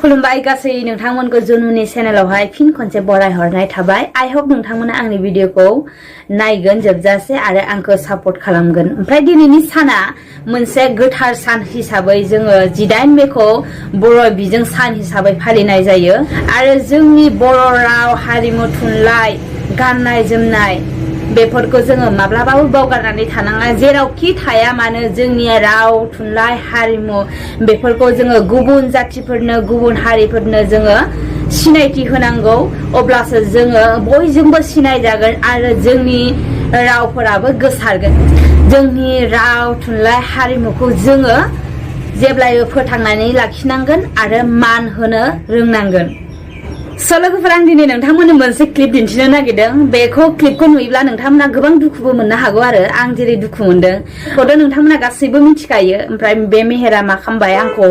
खुलुमबाय गासै नोंथांमोनखौ जुनुनि चेनेलावहाय फिन खनसे बरायहरनाय थाबाय। आई होप नोंथांमोना आंनि भिडिअखौ नायगोन जोबजासे आरो आंखौ सापर्ट खालामगोन। ओमफ्राय दिनैनि साना मोनसे गोथार सान हिसाबै जोङो 18 मेखौ बर' बिजों सान हिसाबै फालिनाय जायो आरो जोंनि बर' राव हारिमु थुनलाइ गाननाय जोमनाय बेफोरखौ जोङो माब्लाबाबो बावगारनानै थानाङा। जेरावखि थाया मानो जोंनि राव थुनलाइ हारिमु बेफोरखौ जोङो गुबुन जातिफोरनो गुबुन हारिफोरनो जोङो सिनायथि होनांगौ। अब्लासो जोङो बयजोंबो सिनायजागोन आरो जोंनि रावफोराबो गोसारगोन। जोंनि राव थुनलाइ हारिमुखौ जोङो जेब्लायबो फोथांनानै लाखिनांगोन आरो मान होनो रोंनांगोन। लोगोफोर आं दिनै नोंथांमोननो मोनसे क्लिप दिन्थिनो नागिरदों। बेखौ क्लिपखौ नुयोब्ला नोंथांमोना गोबां दुखुबो मोननो हागौ आरो आं जेरै दुखु मोनदों बेखौथ' नोंथांमोना गासैबो मिथिखायो। ओमफ्राय बे मेहेरा मा खालामबाय आंखौ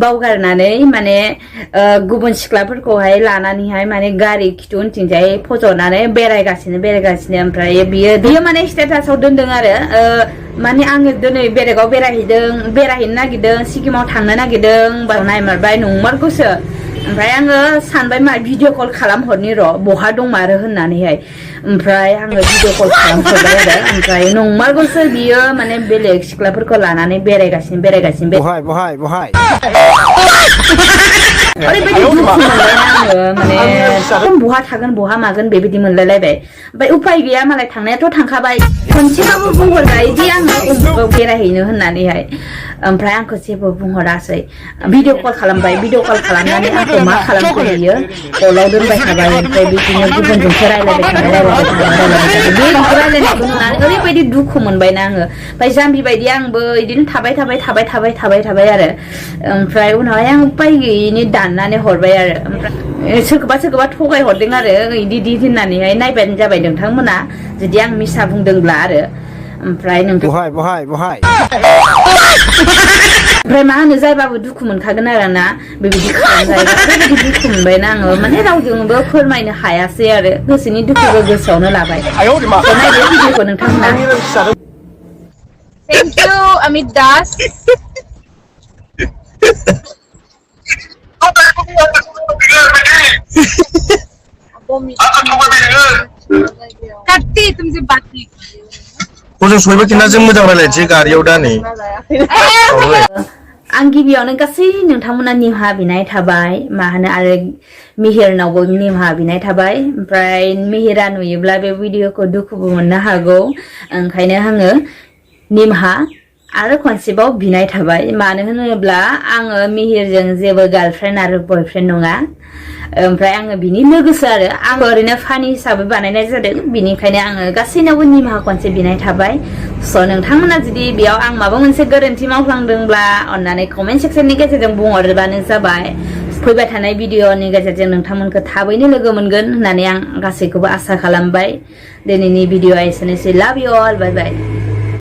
बावगारनानै माने गुबुन सिख्लाफोरखौहाय लानानैहाय माने गारि खिथु उनथिंजाय फज'नानै बेरायगासिनो ओमफ्राय बियो माने स्टेटासाव दोनदों आरो माने आङो दिनै बेलेगाव बेरायहैनो नागिरदों सिक्किमाव थांनो नागिरदों नायमारबाय नंमारगौसो। ओमफ्राय आङो सानबाय मा भिडिअ कल खालामहरनि र' बहा दंमारो होननानैहाय। ओमफ्राय आङो भिडिअ कल खालामहरबाय आरो ओमफ्राय नंमारगौसो बियो माने बेलेग सिख्लाफोरखौ लानानै बेरायगासिनो बहाय ओरैबायदि दुखु मोनबाय आङो माने बहा थागोन बहा मागोन बेबायदि मोनलायलायबाय। ओमफ्राय उपाय गैया मालाय थांनायाथ' थांखाबाय। खनसेबाबो बुंहरबाय दि आङो बेरायहैनो होननानैहाय। ओमफ्राय आंखौ जेबो बुंहरासै। भिडिअ कल खालामबाय। भिडिअ कल खालामनानै आंखौ मा खालामखो बियो कलाव दोनबाय थाबाय। ओमफ्राय बिदिनो गुबुनजोंसो रायलायबाय थाबाय बे रायलायनायखौ नुनानै ओरैबायदि दुखु मोनबायना आङो। ओमफ्राय जाम्बि बायदि आंबो बिदिनो थाबाय आरो ओमफ्राय उनावहाय आं उपाय गैयिनि दाननानै हरबाय आरो ओमफ्राय सोरखौबा थगाय हरदों आरो इदि होननानैहाय नायबानो जाबाय नोंथांमोना जुदि आं मिसा बुंदोंब्ला आरो ओमफ्राय बहाय ओमफ्राय मा होनो जायबाबो दुखु मोनखागोन आरो ना बेबायदि खालामजायोबा। ओरैबायदि दुखु मोनबायना आङो माने रावजोंबो फोरमायनो हायासै आरो गोसोनि दुखुखौ गोसोआवनो लाबाय। नायदो भिडिअखौ नोंथांमोना। Thank you, Amit Das. Kati तुमसे बात नहीं हजों सहैबा खिन्था जों मोजां रायलायनोसै गारियाव दा नै आं गिबियावनो गासै नोंथांमोना निमाहा बिनाय थाबाय मा होनो आरो मिहिरनावबो निमाहा बिनाय थाबाय। ओमफ्राय मिहिरा नुयोब्ला बे भिडिअखौ दुखुबो मोननो हागौ ओंखायनो आङो निमाहा आरो खनसेबाव बिनाय थाबाय। मानो होनोब्ला आङो मिहिरजों जेबो गार्लफ्रेन्ड आरो बयफ्रेन्ड नङा। ओमफ्राय आङो बिनि लोगोसो आरो आं ओरैनो फानि हिसाबै बानायनाय जादों। बिनिखायनो आङो गासैनावबो निमाहा खनसे बिनाय थाबाय। नोंथांमोना जुदि बेयाव आं माबा मोनसे गोरोन्थि मावफ्लांदोंब्ला अन्नानै कमेन्ट सेक्सननि गेजेरजों बुंहरबानो जाबाय। फैबाय थानाय भिडिअनि गेजेरजों नोंथांमोनखौ थाबैनो लोगो मोनगोन होननानै आं गासैखौबो आसा खालामबाय। दिनैनि भिडिअआ एसेनोसै। लाभ इउ अल। बाय बाय।